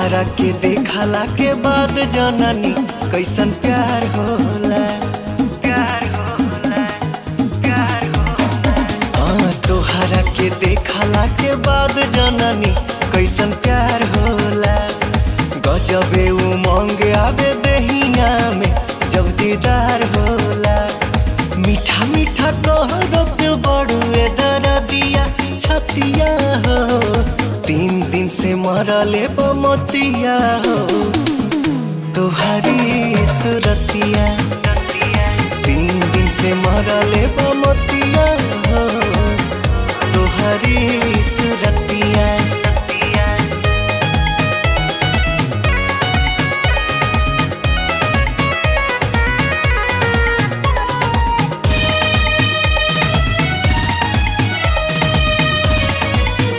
तोहरा के देखला के बाद जननी कैसन प्यार होला, प्यार होला, प्यार होला। हाँ, तोहरा के देखला के बाद जननी कैसन प्यार होला। गजबे उमंग आवे दहिया में जब दीदार होला। मीठा मीठा कहरत बड़ुए दरदिया छतिया हो, 3 दिन से मरले बमतिया हो तुहरी सुरतिया। 3 दिन से मरले बमतिया हो तुहरी सुरतिया।